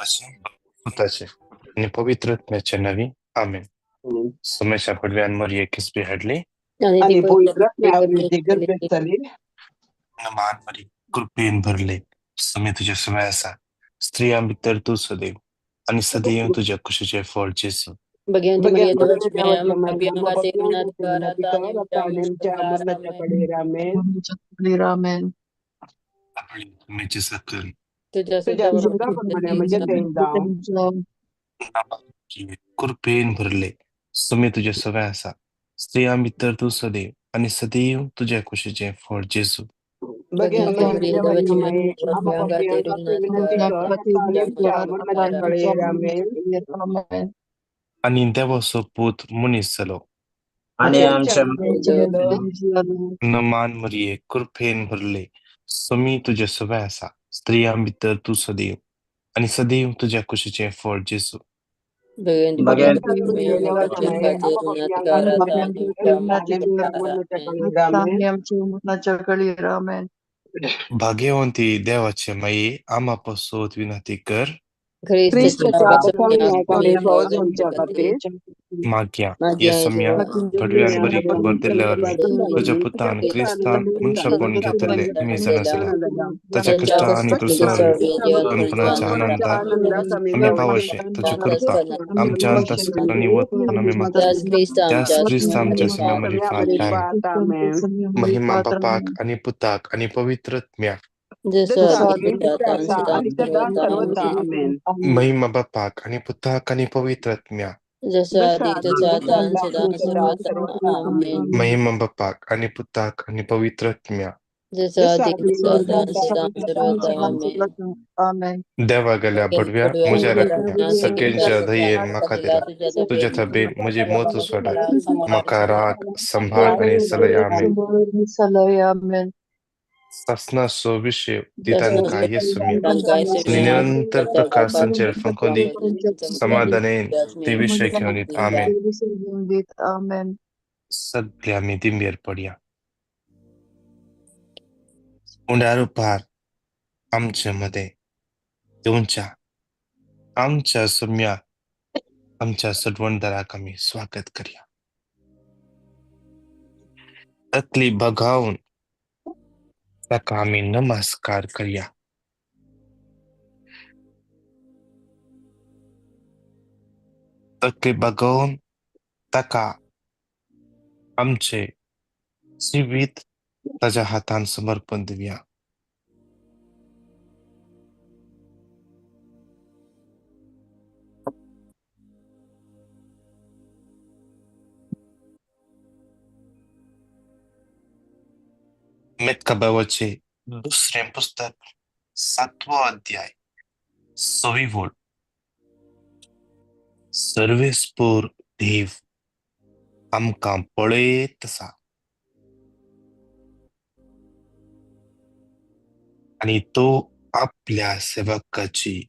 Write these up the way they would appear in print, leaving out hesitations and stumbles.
पुताचे आनी पवित्र आत्म्याच्या नांवी, आमेन. सोमेशा पडव्यान मरिये किसबी हाडली आणि पवित्र आत्म्या गर्भेत जाली. मान मरी कृपेन भरले, समे तुझ्या सवय आसा, स्त्रियां भितर तूं सदैव आनी सदैव तुज्या कुशीचें फळ जेजू. भगवंती मरिया देवाची देवाची माय, माय, आम्हा पाप्यां खातीर पाप्यां विनंती खातीर कर विनंती आतां आनी कर आतां आमच्या आनी आमच्या मरणाच्या मरणाच्या घडयेर. आमेन. आमेन. आपली तुमेची सकल तुझ्या तुझ्या सुद्धा शब्दाप्रमाणे म्हजें तें जावं. कृपेन भरले, समे तुझ्या सवय आसा, स्त्रियां भितर तूं सदैव आनी सदैव तुज्या कुशीचें फळ जेजू. भगवंती भगवंती मरिया मरिया देवाची देवाची माय, माय, आम्हा पाप्यां पाप्यां खातीर खातीर विनंती विनंती कर कर आतां आतां आनी आमच्या आमच्या मरणाच्या मरणाच्या घडयेर. घडयेर. आमेन. आनी देवाचो पूत मनीस जालो आणि आनी आमच्या आमच्या मदीं गेलो. नमान मरिये कृपेन भरले, समी तुझ्या सवय आसा, स्त्रियां भितर तूं सदैव आनी सदैव तुज्या कुशीचें फळ जेजू. भगवंती मरिया भगवंती देवाची मरिया माय, देवाची आम्हा माय, पाप्यां आम्हा खातीर विनंती पाप्यां कर खातीर आतां विनंती आनी कर आमच्या आतां आनी आमच्या मरणाच्या मरणाच्या घडयेर. घडयेर. आमेन. आमच्या मरणाच्या घडयेर. आमेन. भाग्यवंती देवाचे माये, आम्हा पासत विनंती कर. ख्रिस्ताच्या ख्रिस्ताच्या बसम्याक बसम्याक आनी आनी फौजांच्या फौजांच्या खातीर खातीर मागया मागया येसम्या भडव्यान बरी खबर दिल्ल्या वरवीं तुज्या पुतान क्रिस्तान मनशापण घेतले आमी जाणा जाल्या ताच्या कश्टां आनी क्रुसा वरवीं आपणपणाच्या आनंदाक आमी पावशे तुजी कृपा आमच्या अंतस्करणांनी वत म्हूण आमी मागता. त्याच क्रिस्त आमच्या सम्या मरिफात. आमेन. महिमा बापाक आनी पुताक आनी पवित्र आत्म्याक. जसो जसो आदी आदी तसो आसा आता आनी आणि सदां सदां सर्वदा. सर्वथा. आमेन. महिमा बापाक आनी पुताक आनी पवित्र आत्म्याक. जसो जसो आदी आदी तसो तसो आता आणि आसा सदां आनी सदां सर्वथा. सर्वदा. आमेन. आमेन. महिमा बापाक आनी पुताक आनी पवित्र आत्म्याक. जसो जसो आदी आदी तसो तसो आता आणि आसा सदां आनी सदां सर्वथा. सर्वदा. आमेन. आमेन. देवा गेल्या बडव्या म्हज्या राखण्या सर्गेंच्या दयेन म्हाका दिला तुज्या थबेन म्हजी मौत सोडाय म्हाका राग सांबाळ आनी सलय. आमेन. आमेन. सासनाचो विशय दितांकां येसुम्या आनी निरंतर प्रकाशांचेर फांकोन दी, समाधानेन ते विशय घेवन दीत. आमेन. आमेन. सगळे आमी दिंबेर पडया. उंड्या रुपार आमचे मदें येवच्या आमच्या सम्या आमच्या सडवणदाराक आमी स्वागत करया. तकली बगावन ताका आमी नमस्कार करया. तकली बगोवन ताका आमचे जिवीत ताज्या हातान समर्पण दिवया. मेतकाबावाचे दुसरें पुस्तक सातवो अध्याय सवी वळ. सर्वेस्पोर देव आमकां पळयत आसा आनी तो आपल्या सेवकाची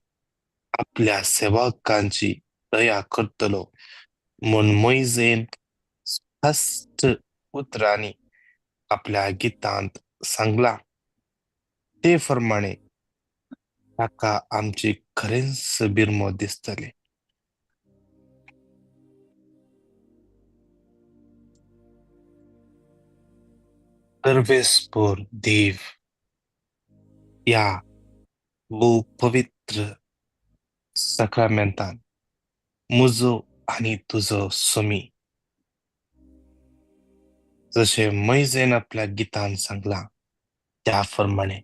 आपल्या सेवकांची दया करतलो म्हूण मोयजेन स्पश्ट उतरांनी आपल्या गितांत सांगलां. ते प्रमाणे ताका आमची खरेंच बिरमो दिसतले. सर्वेस्पोर देव ह्या भोव पवित्र साक्रामेंतान म्हजो आनी तुजो समी जशें मोयजेन आपल्या गितान सांगलां त्या प्रमाणे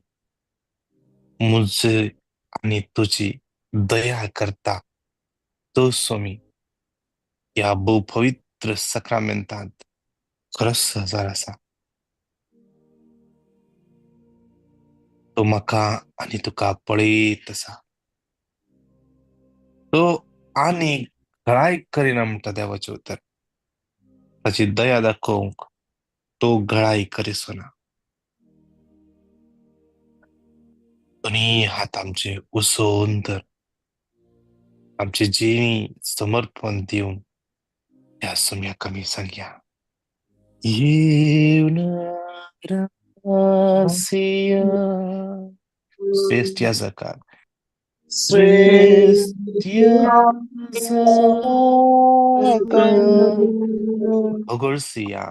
म्हजे आनी तुजी दया करता तो स्वामी ह्या भोव पवित्र साक्रामेंतांत खरोच हजार आसा. तो म्हाका आनी तुका पळयत आसा. तो आनी घळाय करिना म्हणटा देवाचें उतर. ताची दया दाखोवंक तो घळाय करिसना. दोनी हात आमचे उसोवन धर, आमची जिणी समर्पण दिवन ह्या सम्याक आमी सांगया. येवन रासिया श्रेश्ठ याजकार श्रेश्ठ होगोळसिया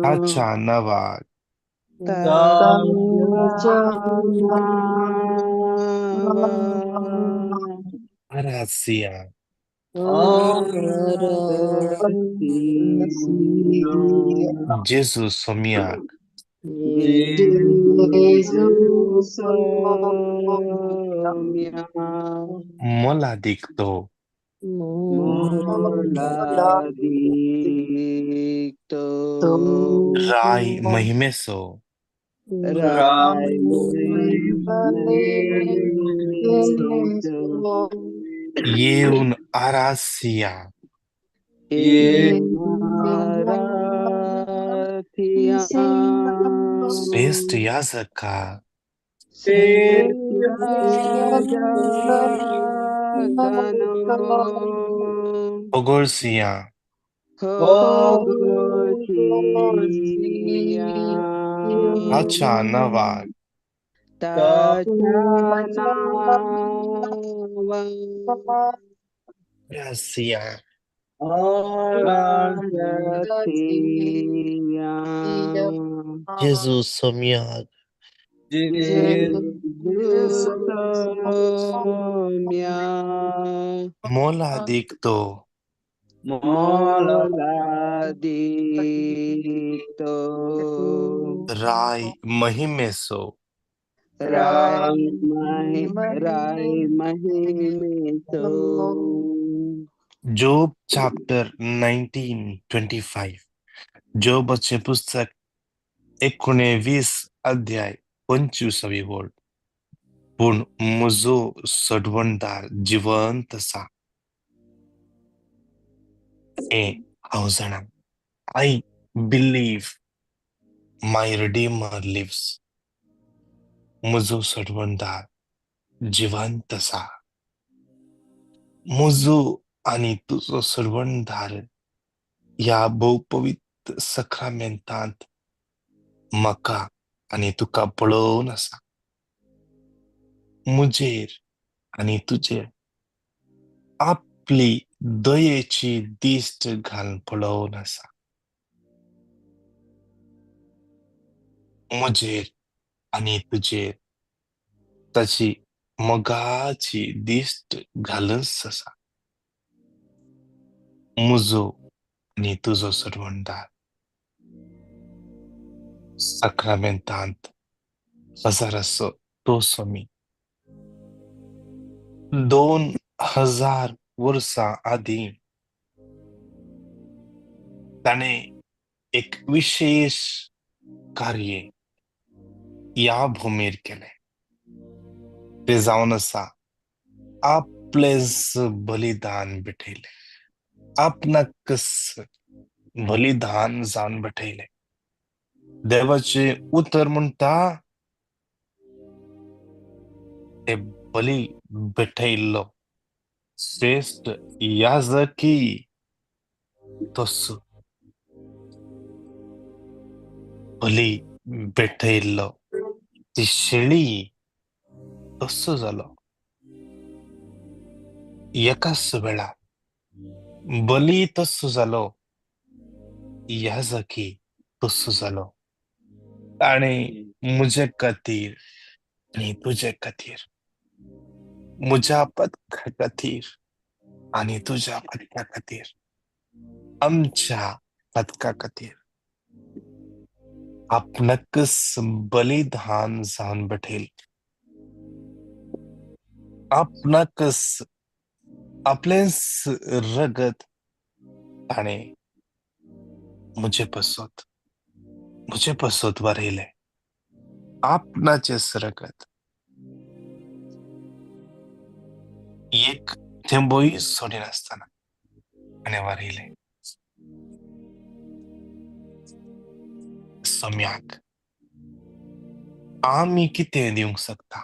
ताच्या नांवाक आरासिया जेजू सोम्याक मोलादीक तो राय महिमेसो येवन आरासिया श्रेश्ठ याजका होगोळसिया ताच्या नांवाक आरासिया जेजू सोम्याक मोलादीक तो राय महिमेसो जोब चैप्टर 19:25 जोबाचें पुस्तक 19 अध्याय 25वी ओळ. पूण म्हजो सडवणदार जिवंत आसा हें हांव जाणा. I believe my redeemer lives. म्हजो सडवणदार जिवंत आसा. म्हजो आनी तुजो सडवणदार ह्या भोवपवित्र सक्रामेंतांत म्हाका आनी तुका पळोवन आसा. म्हजेर आनी तुजेर आपली दयेची दिश्ट घालून पळोवन आसा. म्हजेर आनी तुजेर ताची मोगाची दिश्ट घालूनच आसा. म्हजो आनी तुजो सरवणदार साक्रामेंतांत हजार आसो तो स्वामी 2000 वर्सां आदीं ताणें एक विशेश कार्य ह्या भुमीर केलें. तें जावन आसा आपलेंच बलिदान भेटयलें, आपणाकच बलिदान जावन भेटयलें. देवाचें उतर म्हणटा ते बली भेटयल्लो श्रेश्ठ याजकी तसो बली भेटयल्लो ती शेळी तसो जालो. एकाच वेळा बली तसो जालो, याजकी तसो जालो. ताणें म्हजे खातीर आनी तुजे खातीर, म्हज्या पथका खातीर आनी तुज्या पथका खातीर, आमच्या पथका खातीर आपणाकच बलिदान जावन भेटयलें. आपणाकच आपलेंच रगत ताणें म्हजे पासत वारयलें. आपणाचेंच रगत, एक थेंबोय सोडिनासतना ताणें वारयलें. सम्याक आमी कितें दिवंक शकता?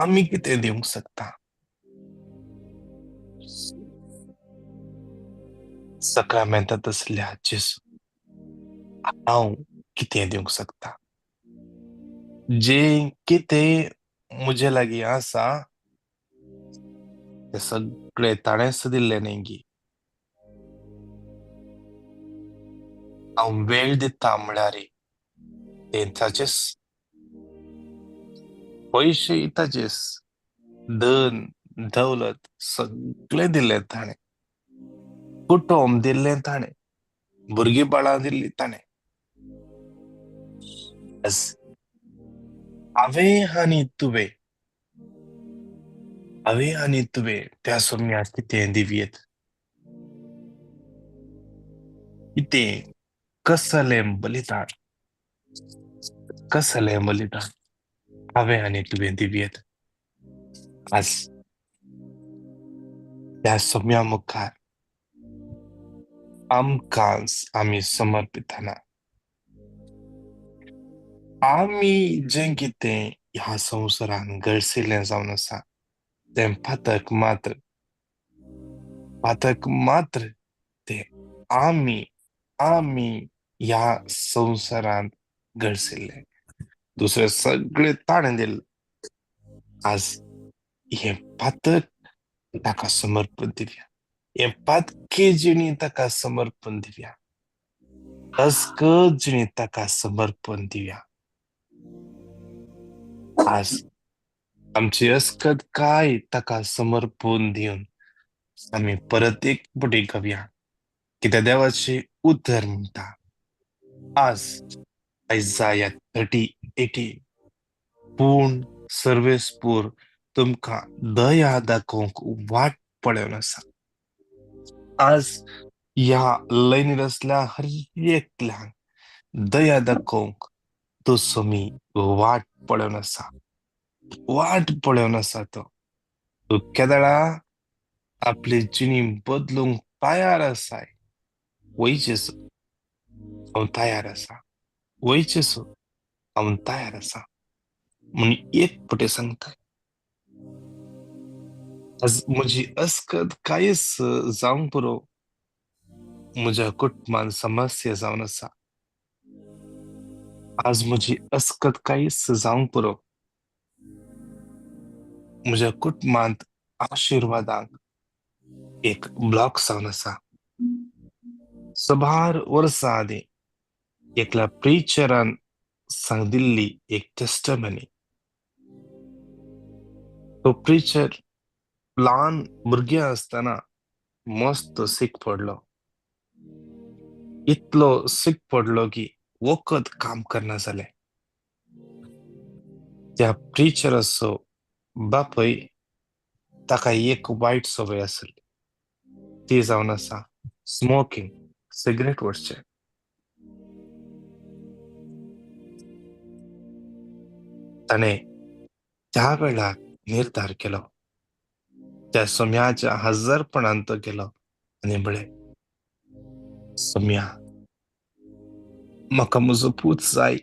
आमी कितें दिवंक शकता? सक्रामेंतांत आसल्या जेजू हांव कितें दिवंक शकता? जें कितें म्हजे लागीं आसा तें सगळें ताणेंच दिल्लें न्ही गी. हांव वेळ दिता म्हळ्यार तें ताचेच, पयशेय ताचेच, धन दौलत सगळें दिल्लें ताणें, कुटुंब दिल्लें ताणें, भुरगीं बाळां दिल्लीं ताणें. हांवें आनी तुवें, हांवें आनी तुवें त्या सोम्याक कितें दिवयेत? कितें कसलें बलिदान, कसलें बलिदान हांवें आनी तुवें दिवयेत? आज त्या सोम्या मुखार आमकां आमी समर्पितना आमी जें कितें ह्या संवसारान गळसिल्लें जावन आसा तें पातक मात्र, पातक मात्र तें आमी आमी ह्या संवसारांत गळसिल्लें, दुसरें सगळें ताणें दिल्लें. आज हें पातक ताका समर्पण दिवया, हें पातकी जिणी ताका समर्पण दिवया, अस्कत जिणी ताका समर्पण दिवया. आज आमची अस्कत काय ताका समर्पण दिवन आमी परत एक फावटी गावया, कित्याक देवाचें उतर म्हणटा आज आयजाया 30:18, पूण सर्वेस्पूर तुमकां दया दाखोवंक वाट पळोवन आसा. आज ह्या लयनीर आसल्या हर एकल्याक दया दाखोवंक तो सोमी वाट पळोवन आसा, वाट पळोवन आसा. तो तूं केदळा आपली जिणी बदलूंक तयार आसाय, वयचेसो हांव तयार आसा, वयचेसो हांव तयार आसा म्हूण एक फावटी सांगता. आज म्हजी अस्कत कांयच जावंक पुरो, म्हज्या कुटुंबान समस्या जावन आसा. आज म्हजी अस्कत कांयच जावंक पुरो, म्हज्या कुटुंबांत आशिर्वादांक एक ब्लॉक जावन आसा. सबार वर्सां आदीं एकल्या प्रिचरान सांग दिल्ली एक टेस्टमनी. तो प्रिचर ल्हान भुरगें आसतना मस्त सीक पडलो, इतलो सीक पडलो की वखद काम करना जालें. त्या प्रिचराचो बापूय ताका एक वायट संवय आसली, ती जावन आसा स्मोकींग, सिगरेट ओडचें. ताणें त्या वेळार निर्धार केलो, त्या सोम्याच्या हजारपणान तो गेलो आनी म्हळें, सोम्या म्हाका म्हजो पूत जाय,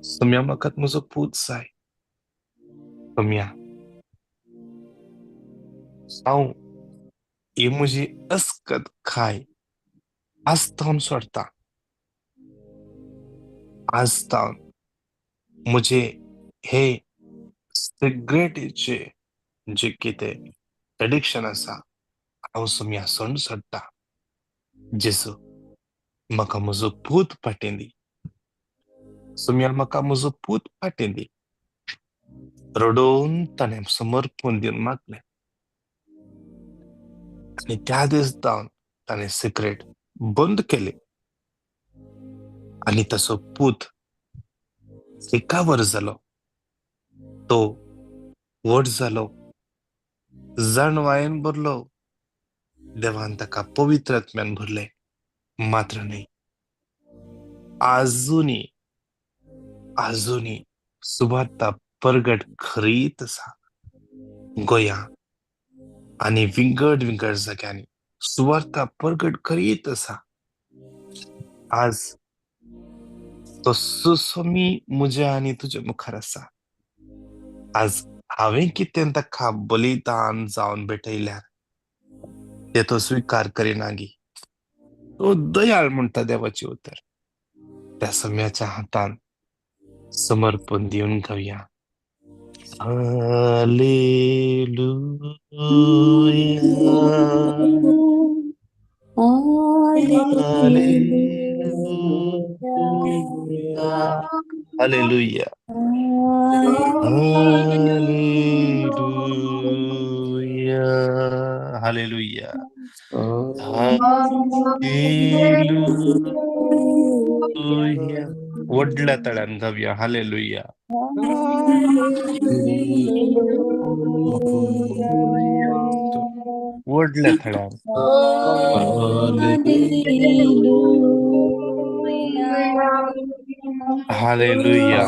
सोम्या म्हाका म्हजो पूत जाय, सोम्या हांव ही म्हजी अस्कत खाय आज तावन सोडटा, आज तावन म्हजे हे सिगरेटीचे जे कितें एडिक्शन आसा हांव सोम्या सोडून सोडटा. जेजू म्हाका म्हजो पूत फाटीं दी, सोम्या म्हाका म्हजो पूत फाटीं दी. रडोवन ताणें समर्पण दिवन मागलें आनी त्या दीस जावन ताणें सिगरेट बंद केली आनी ताचो पूत रिकवर जालो. तो व्हड जालो, जाणवायेन भरलो, देवान ताका पवित्र आत्म्यान भरले. मात्र न्हय, आजुनी आजुनी सुवार्ता परगट खरीत आसा. गोंया आनी विंगड विंगड जाग्यांनी सुवार्ता परगट करीत आसा. आज तो सुस्वामी म्हज्या आनी तुज्या मुखार आसा. आज हांवें कितें ताका बलिदान जावन भेटयल्यार ते तो स्विकार करिना गी? तो दयाळ म्हणटा देवाची उतर. त्या सम्याच्या हातान समर्पण दिवन गावया. Hallelujah. Hallelujah. Hallelujah. Hallelujah. व्हडल्या तळ्यान गावया. हालेलुया. व्हडल्या थळ्यान. हालेलुया.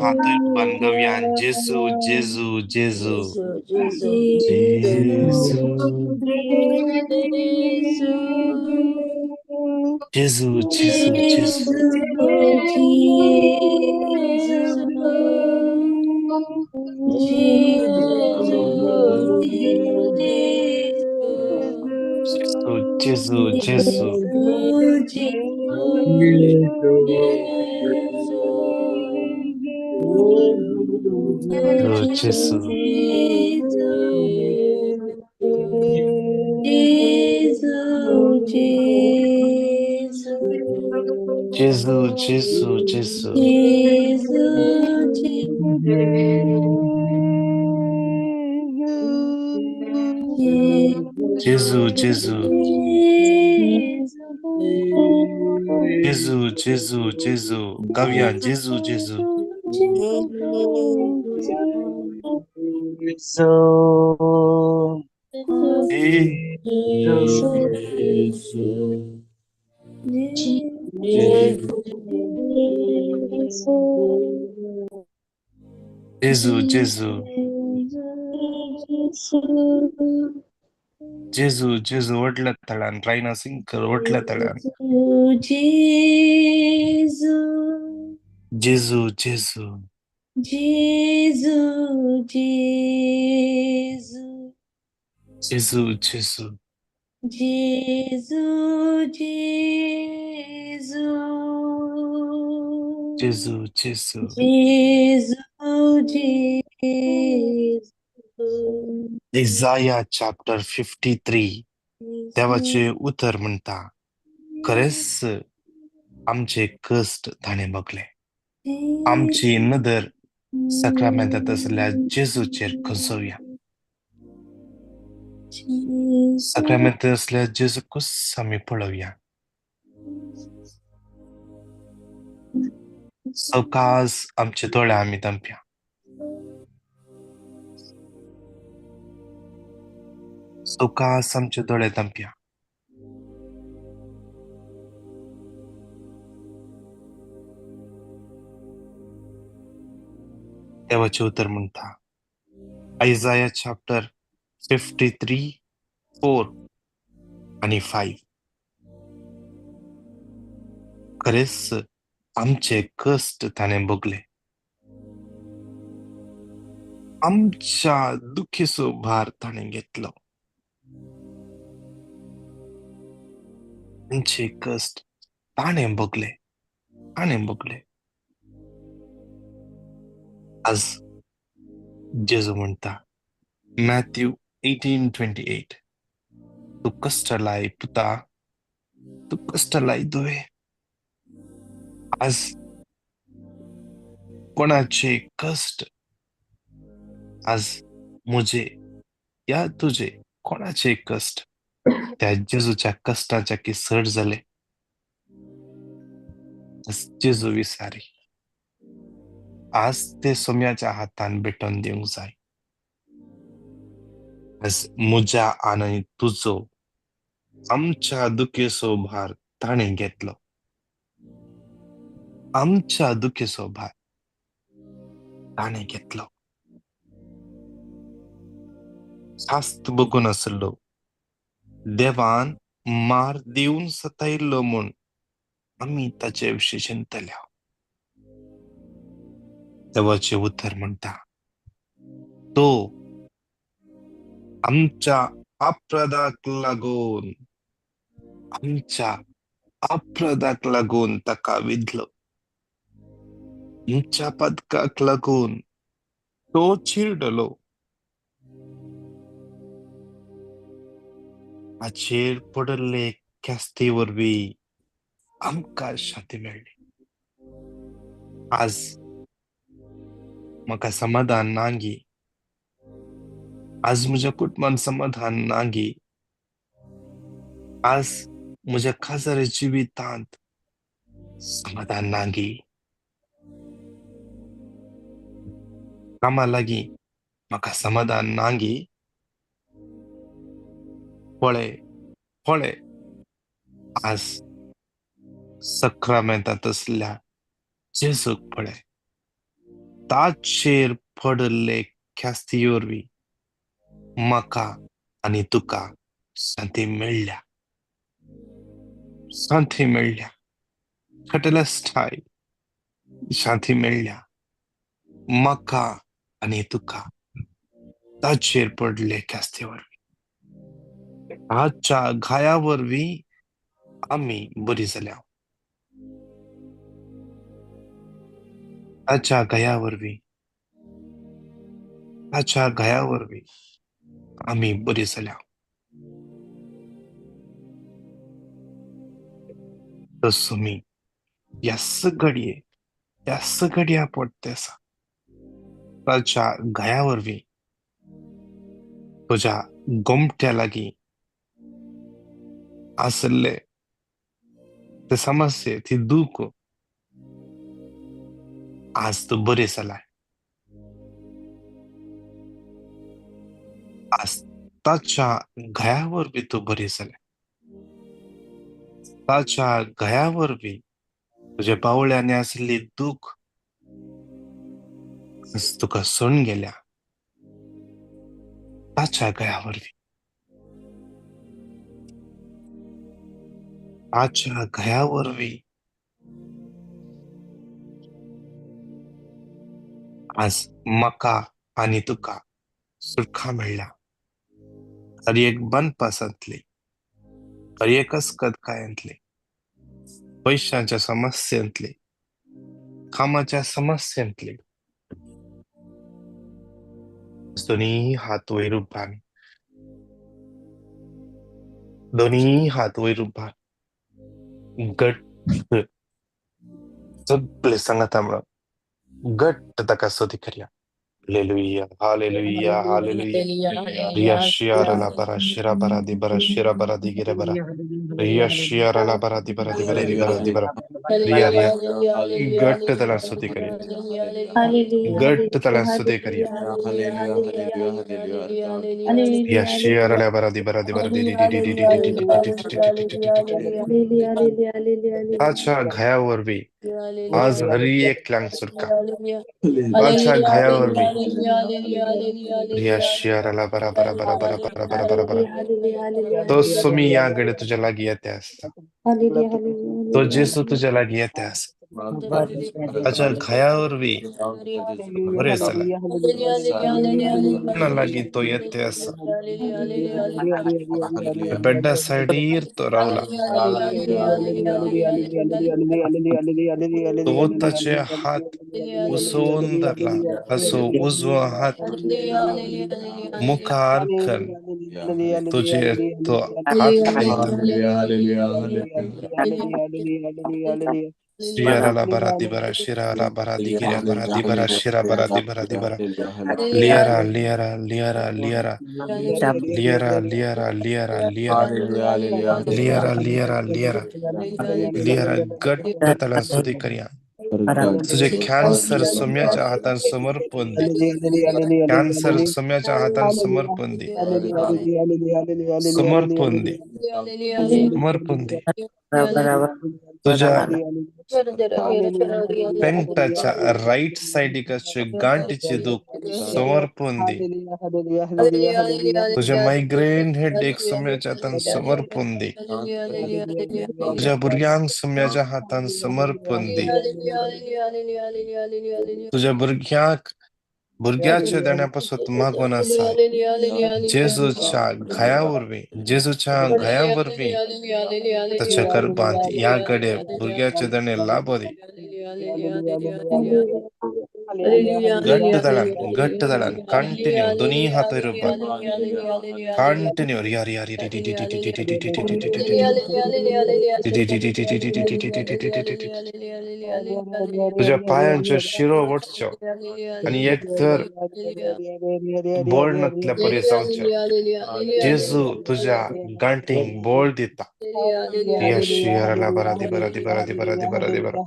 हातय बांधव्या. जेजू जेजू जेजू जेजू जेजू जेजू जेजू जेजू जेजू जेजू जेजू जेजू जेजू जेजू जेजू जेजू जेजू गावया. जेजू जेजू जेजू जेजू जेजू जेजू व्हडल्या तळ्यान. रायना सिंकर व्हडल्या तळ्यान. जेजू जेजू जेजू जेजू जेजू जेजू इजाया चॅप्टर 53 देवाचे उतर म्हणटा, खरेंच आमचे कश्ट ताणें भोगले, आमची नदर साक्रामेंतांत आसल्या जेजूचेर खसोवया. साक्रामेंतांत आसल्या जेजूकूच आमी पळोवया. सवकास आमचे दोळे आमी धांपया. सवकास आमचे दोळे धांपया. देवाचें उतर म्हणटा, आयजाया चॅप्टर 53 4 आनी 5. खरेंच आमचे कश्ट ताणें भोगले, आमच्या दुखीचो भार ताणें घेतलो. आमचे कश्ट ताणें भोगले, ताणें भोगले. आज जेजू म्हणटा, मॅथ्यू 18:28, तूं कश्ट लाय पुता, तूं कश्ट लाय धुवे. आज कोणाचे कश्ट, आज म्हजे या तुजे कोणाचे कश्ट त्या जेजूच्या कश्टाच्या की चड जाले. जेजू विसारी आज ते सोम्याच्या हातान भेटोवन दिवंक जाय. आज म्हज्या आनी तुजो आमच्या दुखेचो भार ताणें घेतलो, आमच्या दुखेचो भार ताणें घेतलो. शास्त बघून आसलो, देवान मार दिवन सतायल्लो म्हूण आमी ताचे विशीं चिंतल्या. देवाचें उतर म्हणटा, तो आमच्या अपराधाक लागून, आमच्या अपराधाक लागून ताका विधलो, आमच्या पदकाक लागून तो चिरडलो. हाचेर पडिल्ले ख्यास्ती वरवीं आमकां शांती मेळ्ळी. आज म्हाका समाधान नागी, आज म्हज्या कुटुंबान समाधान नागी, आज म्हज्या खाजरी जिवितांत समाधान नागी, कामा लागीं म्हाका समाधान नागी. पळय पळय, आज सक्रामेंतांत आसल्या जेजूक पळय, ताचेर पडिल्ले ख्यास्ती वरवीं म्हाका आनी तुका शांती मेळ्ळ्या, शांती मेळ्ळ्या, खटलस्थाय शांती मेळ्ळ्या म्हाका आनी तुका ताचेर पडले ख्यास्ती वरवीं. ताच्या घाया वरवीं आमी बरी जाल्या, ताच्या घाया वरवीं, ताच्या घाया वरवीं आमी बरी जाल्या. तसो मी ह्याच घडये, ह्याच घडया पडते आसा, ताच्या घाया वरवीं तुज्या गोमट्या लागीं आसले ते समस्ये, ती दूख आज तूं बरी जालाय. आज ताच्या घाया वरवीं तूं बरी जालाय, ताच्या घाया वरवीं तुज्या पावळ्यांनी आसली दूख आज तुका सोडून गेल्या, ताच्या घाया वरवीं, ताच्या घाया वरवीं आज म्हाका आनी तुका सुटका मेळ्ळ्या. हर एक बनपासांतली, हर एक अस्कतकायांतली, पयशांच्या समस्येंतली, कामाच्या समस्येंतली, दोन्ही हात वयर उबार, दोन्ही हात वयर उबार, घट्ट सगळे सांगाता म्हणून घट्ट ताका स्तुती करया. Hallelujah, hallelujah, hallelujah. रिया बरा शिरा बरा दी बरा शिरा बरा दी गिरे बरा रिया शियारा बरा दी बरा दी बरा दी बरा दी बरा रिया रिया. घट्ट त्याला स्तुती करूया, घट्ट त्याला स्तुती करूया. रिया शियारा बरा दी बरा दी बरा दी दी दी दी दी दी दी दी दी. ताच्या घायावरवी आज हरी एक सुटका, ताच्या घायावरवी रिया शियाराला बरा बरा बरा बरा बरा बरा बरा बरा. तो सुमी या घडये तुझ्या लागीं येते आसता, तो जेसू तुझ्या लागीं येते आसा, ताच्या घायावरवी बरें जाला, लागीं तो येते आसा. बेडा सायडीर तो रावला, तो ताचे हात उसोवन धरला, असो उजवो हात मुखार कर तुझे तो हात लायता. शिराला बरा दी बरा शिराला बरा दी गिरा बरा दी बरा शिरा बरा दी बरा दी बरा लियारा लियारा लियारा लियारा लियारा लियारा लियारा लियारा लियारा लियारा लियारा लियारा. घट्ट त्याला स्तुती करया. तुझे कॅन्सर सोम्याच्या हातान समर्पण दे, कॅन्सर सोम्याच्या हातान समर्पण दे, समर्पण दे, समर्पण दे. तुझ्या पेंटाच्या राईट सायडीक आसचे गांठीची दूख समर्पण दी. तुझ्या मायग्रेन हेडेक सोम्याच्या हातान समर्पण दी. तुझ्या भुरग्यांक सोम्याच्या हातान समर्पण दी. तुझ्या भुरग्यांक भुरग्याच्या देण्या पासून मागून आसा जेजूच्या घाया वरवीं, जेजूच्या घाया वरवीं ताच्या गर्भांत ह्या घडये भुरग्याचे देणे लाभ दी. घट्ट दळान, घट्ट दळान, कंटिन्यू दोन्ही हात वयर उबार, कंटिन्यू. रिया रिया रि रि रि रि रि रि रि रि रि रि रि रि रि. तुझ्या पायांच्यो शिरो वटच्यो आनी एक तर बोळ नातल्या परी जावचें. जेजू तुझ्या गांठीक बोळ दिता. रिया बरा दी बरा दी बरा दी बरा दी बरा दी बरा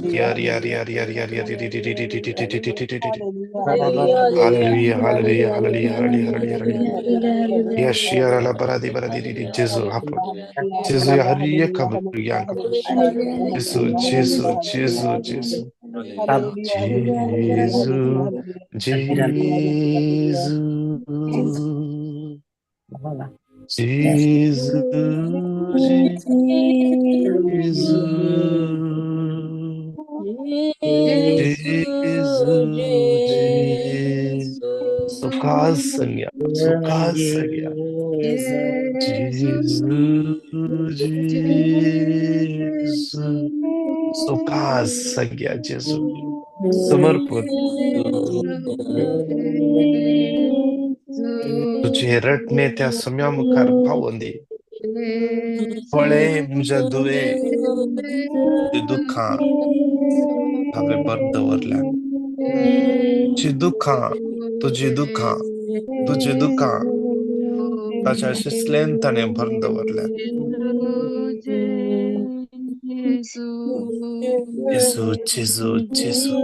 रिया रिया रिया रिया रिया रिया रि रि रि रि रि रि रि रि रि रि. Hallelujah, hallelujah, hallelujah, hallelujah, hallelujah, hallelujah. यशियाला बरा दी बरा दी रि रि. जेजू आपण, जेजू हर एका भुरग्यांक जेजू, जेजू, जेजू, जेजू, जेजू, जेजू, जेजू, जेजू, जेजू, जेजू. सुखास संज्ञा, सुखास संज्ञा. जेजू, जेजू, सुखास संज्ञा. जेजू समर्पण. तुझे रटणे त्या सम्या मुखार पावोवन दी. पळय म्हज्या दुवे दुःखां हांवें बरें दवरल्या. तुजी दुःखां, तुजी दुःखां, तुजी दुःखां ताच्या शिसलेन ताणें भरून दवरल्या. जेजू, जेजू, जेजू,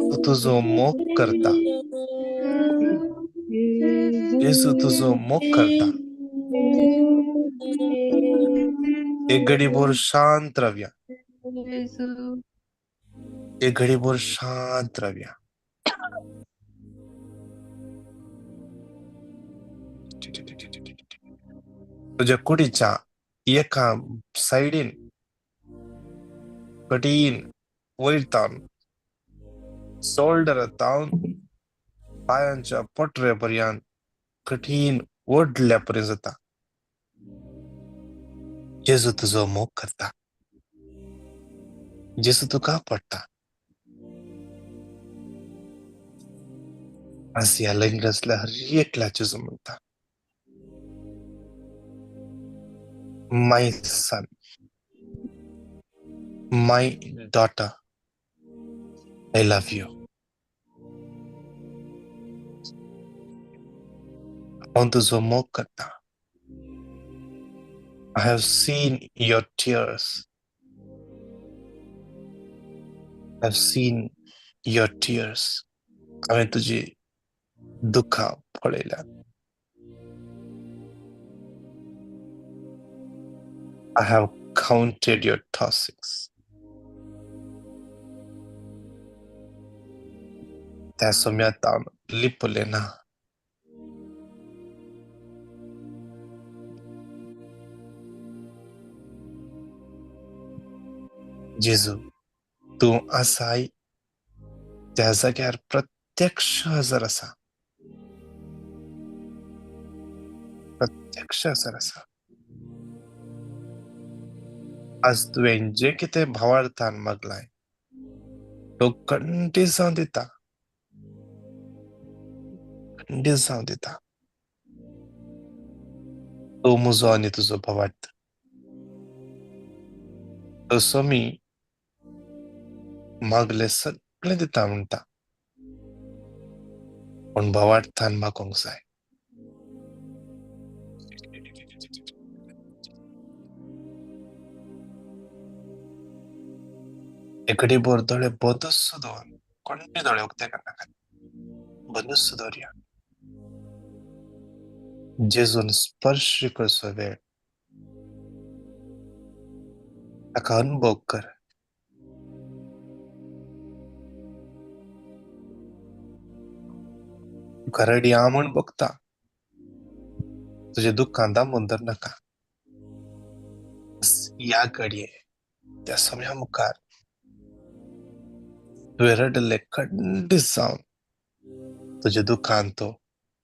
तूं तुजो मोग करता. जेजू तुजो मोग करता. एक घडी भर शांत रावया, एक घडी भर शांत रावया. तुझ्या कुडीच्या एका सायडीन कठीण वयर तावन शोल्डर तावन पायांच्या पोटरे पर्यंत कठीण ओडल्या पर्यंत जाता. जेजू तुजो मोग करता. जेजू तुका पडटा. आज ह्या लग्न आसल्या हर एकल्या जेजू म्हणटा, my son, my daughter, I love you. हांव तुजो मोग करता. I have seen your tears. I have seen your tears. हांवें तुजी दुःखां पळयल्यात. I have counted your tossings. त्या सोम्यात हांव लिपलें ना. जेजू तूं आसाय त्या जाग्यार प्रत्यक्ष हजर आसा, प्रत्यक्ष हजर आसा. आज तुवें जें कितें भावार्थान मागलाय तो खंडीत जावन दिता, खंडीत जावन दिता. तो म्हजो आनी तुजो भावार्थ तो स्वामी मागले सगळें दिता म्हणटा, पूण भावार्थान मागोंक जाय. एकडे भर दोळे बंदच दवर, कोणते दोळे उक्ते करनाका, बंदच दवरया. जेजून स्पर्श करचो वेळ ताका अनुभव कर. तुका रडया म्हूण भोगता, तुजे दुख्खान दामून धर नाका. ह्या घडये त्या समया मुखार तुवें रडले खंडीत जावन तुजे दुख्खान तो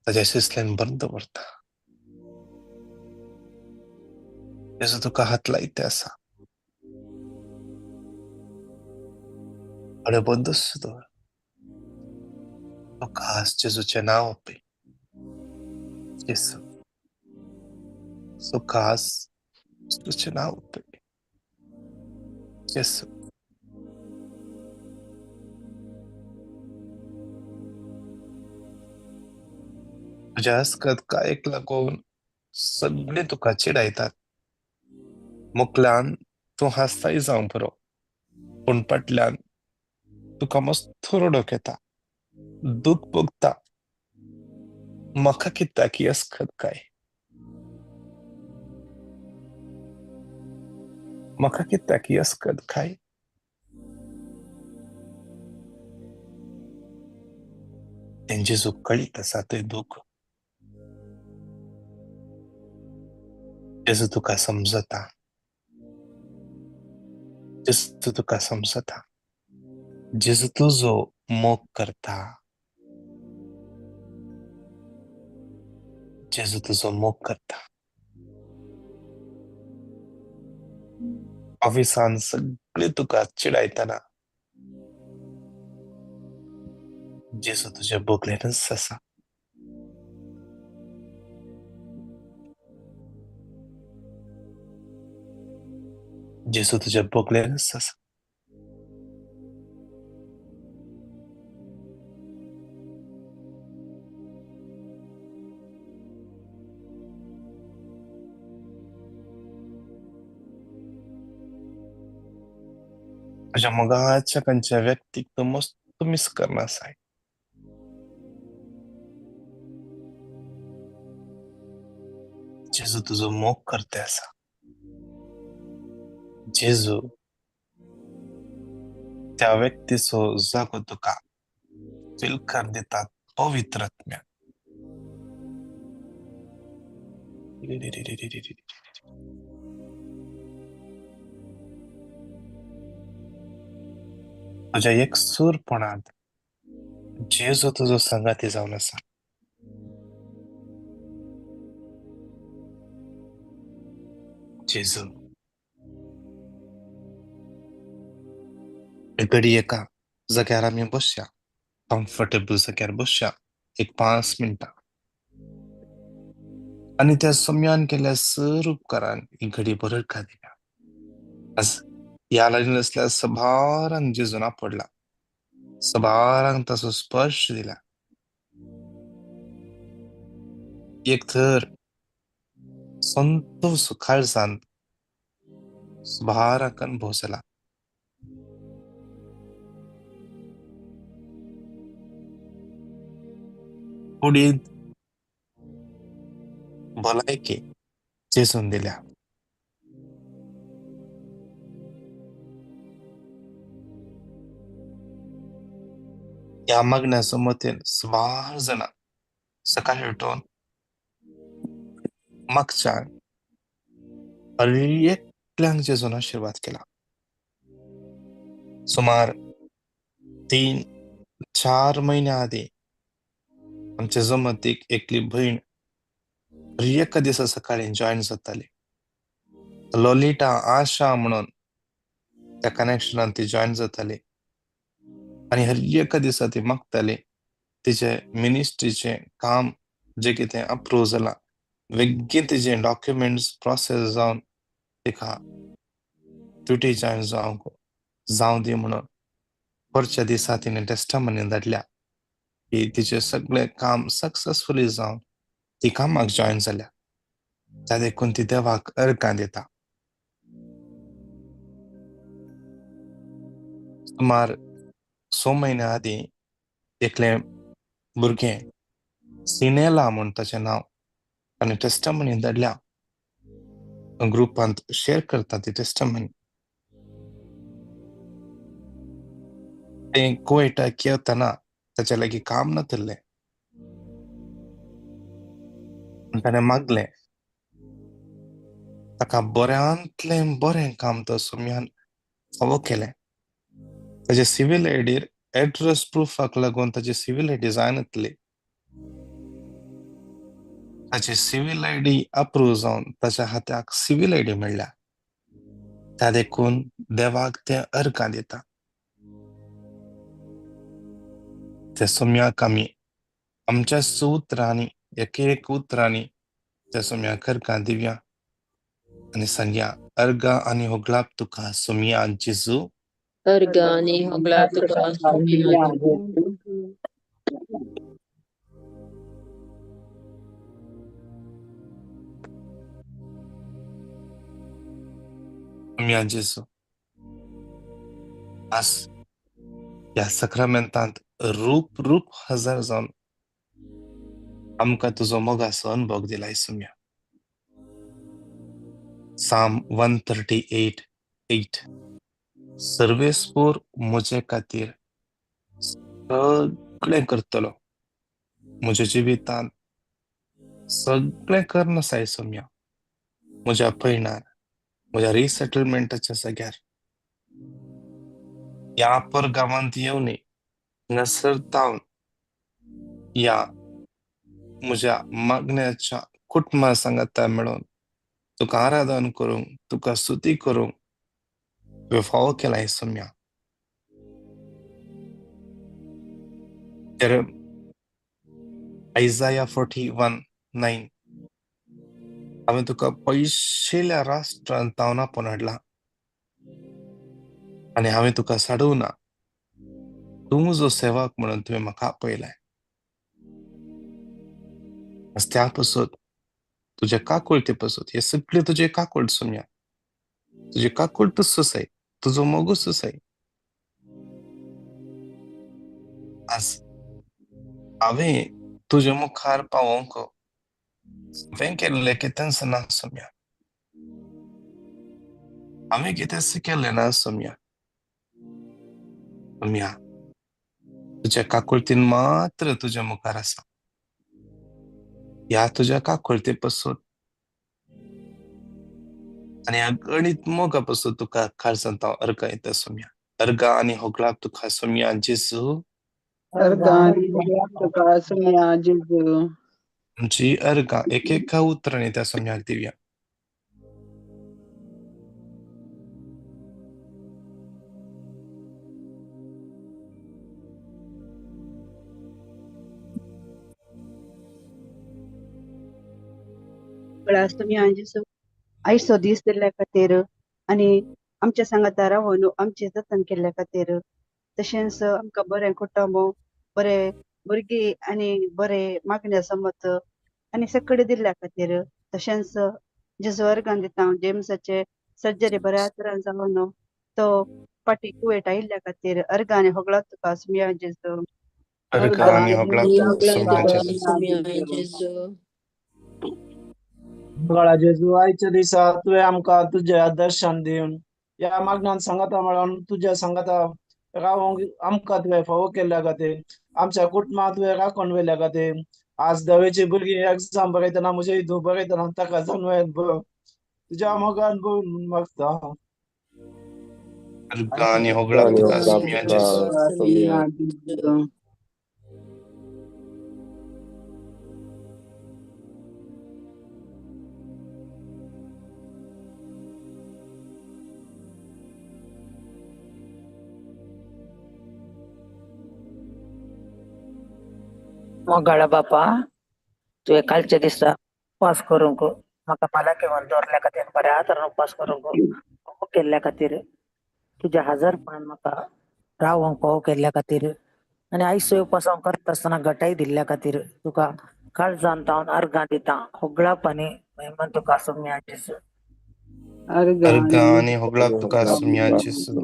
ताज्या शिसल्यान बंद दवरता. जेजू तुका हात लायते आसा. दोळे बंदच दवर. तुका आज जेजूचें नांव आपय. जेजू तुका आज जेजूचें नांव आपय. जेजू तुज्या हस्कत कायक लागून सगळे तुका चिडायतात. मुकल्यान तूं हांसताय जावंक पुरो, पूण फाटल्यान तुका मस्त रडोवंक येता, दूख भोगता. म्हाका कित्याक ही अस्कत काय, म्हाका कित्याक ही अस्कत काय? तेंचे जो कळीत आसा तें दूख जेजू तुका समजता, जेजू तुका समजता. जेजू तुजो मोग करता, जेजू तुजो मोग करता. ऑफिसान सगळे तुका चिडायतना जेजू तुज्या बोगलेनच आसा. जेजू तुज्या बोगलेनच आसा. तुज्या मोगाच्या खंयच्या व्यक्तीक तूं मस्त मिस करना आसाय. जेजू तुजो मोग करते आसा. जेजू त्या व्यक्तीचो जागो तुका फील कर दितात पवित्र आत्म्यान. तुज्या एकसूरपणांत जेजू तुजो संगाती जावन आसा. जेजू घडी एका जाग्यार आमी बसया, कम्फर्टेबल जाग्यार बसया एक 5 मिनटां, आनी त्या सम्यान केल्ल्या सर उपकारान ही घडी बरका दिल्या. आज ह्या लागीं आसल्या सभारांक जेजून आपडला, सभारांक ताचो स्पर्श दिला. एक तर संतोष काळजांत सभारांक अनुभव जाला. कुडींत भलायकी जेजून दिल्या. ह्या मागण्या समतेन सुमार जाणां सकाळी उठून मागच्या हर एकल्यांक जेजून आशिर्वाद केला. सुमार 3-4 म्हयन्या आदीं आमच्या जमतीक एकली भयण हर एका दिसा सकाळी जॉयन जाताली. लोलिटा आशा म्हणून त्या कनेक्शनान ती जॉयन जाताली आनी हर एका दिसा ती मागताली तिचे मिनिस्ट्रीचें काम जें कितें अप्रूव जालां बेगीन तिजे डॉक्युमेंट्स प्रोसेस जावन तिका ड्युटी जॉयन जावंक जावं दी म्हणून. परच्या दिसा तिणें टेस्टमनी धाडल्या की तिचें सगळें काम सक्सेसफुली जावन ती कामाक जॉयन जाल्या. त्या देखून ती देवाक अर्गां दिता. सुमार 6 म्हयन्या आदीं एकलें भुरगें सिनेला म्हूण ताचें नांव आनी टेस्टमनी धाडल्या, ग्रुपांत शेअर करता ती टेस्टमनी. तें कुवेटाक येतना ताच्या लागीं काम नातिल्लें, ताणें मागलें, ताका बऱ्यांतलें बरें काम तो सोम्यान फावो केलें. ताजे सिवील आयडीर एड्रेस प्रुफाक लागून ताजी सिवील आयडी जायनातली. ताची सिवील आयडी अप्रूव जावन ताच्या हाताक सिवील आयडी मेळ्ळ्या. त्या देखून देवाक तें अर्गां दिता. त्या सोम्याक आमी आमच्या उतरांनी, एक एक उतरांनी त्या सोम्याक अर्गां दिवया आनी सांगया, अर्गां आनी होगळाप तुका सोम्या जेजू. अर्गां आनी होगळाप तुका सोम्या जेजू. सोम्या जेजू, आज ह्या सक्रामेंतांत रूप रूप हजार जावन आमकां तुजो मोगाचो अनुभव दिलाय सोम्या. Psalm 138:8, सर्वेस्पोर म्हजे खातीर सगळें करतलो, म्हज्या जिवितांत सगळें करना साय सोम्या, म्हज्या पयणार, म्हज्या रिसेटलमेंटाच्या जाग्यार, ह्या परगांवांत येवनी हांगासर तावन ह्या म्हज्या मागण्याच्या कुटुंबा सांगाता मेळोवन तुका आराधन करूंक, तुका स्तुती करूंक तुवें फावो केलाय सोम्या. तर आयजाया 41:9, हांवें तुका पयशिल्या राष्ट्रांत तावन आपोवन हाडला आनी हांवें तुका साडूं ना, तूं म्हजो सेवक म्हणून तुवें म्हाका आपयलाय. आज त्या पसत तुज्या काकुळते पसत, हे सगळे तुजे काकुळट सोम्या, तुजे काकुळटूच आसाय, तुजो मोगूच आसाय. आज हांवें तुज्या मुखार पावोवंक हांवें केल्लें कितेंच ना सोम्या, हांवें कितेंच केल्लें ना सोम्या. सोम्या, तुज्या काकुळतीन मात्र तुज्या मुखार आसा. ह्या तुज्या काकुळते पसून आनी अगणीत मोगा पसून तुका काळजांत हांव अर्गां येता सोम्या. अर्गां आनी होगळाप तुका सोम्या जेजू. अर्गां आनी होगळाप तुका सोम्या जेजू. आमची अर्गां एक एका उतरांनी त्या सोम्याक दिवया. सोम्या जेजू, आयचो दीस दिल्ल्या खातीर आनी आमच्या सांगाता रावन आमचें जतन केल्ल्या खातीर, तशेंच आमकां बरें कुटुंब, बरें भुरगीं आनी बरें मागण्या समत आनी सगळें दिल्ल्या खातीर, तशेंच जेजू अर्गां दिता जेम्साचे सर्जरी बऱ्या तरान जावन तो फाटीं कुवेट आयिल्ल्या खातीर अर्गां आनी होगळाप तुका सोम्या जेजू. अर्गां आनी होगळाप तुका सोम्या जेजू. मंगळा जेजू, आयच्या दिसा तुवें आमकां तुजें दर्शन दिवन ह्या मागण्यान सांगाता मेळोन तुज्या सांगाता रावोंक आमकां तुवें फावो केल्ल्या खातीर, आमच्या कुटुंबाक तुवें राखून व्हेल्या खातीर, आज दवेची भुरगीं एग्जाम बरयतना म्हजे हितून बरयतना ताका जाणवेन तुज्या मोगान भरून मागता. अर्गां आनी होगळाप तुका सोम्या जेजू. मोगाळा बापा, तुवें कालच्या दिसा उपास करूंक म्हाका भलायकेन दवरल्या खातीर, बऱ्या तरान उपास करूंक फावो केल्ल्या खातीर, तुज्या हजारपणान म्हाका रावोंक फावो केल्ल्या खातीर आनी आयचो उपास हांव करता आसतना घटाय दिल्ल्या खातीर तुका काळजान हांव अर्गां दिता. होगळाप आनी महिमा तुका सोम्या जेजू. अर्गां आनी होगळाप तुका सोम्या जेजू.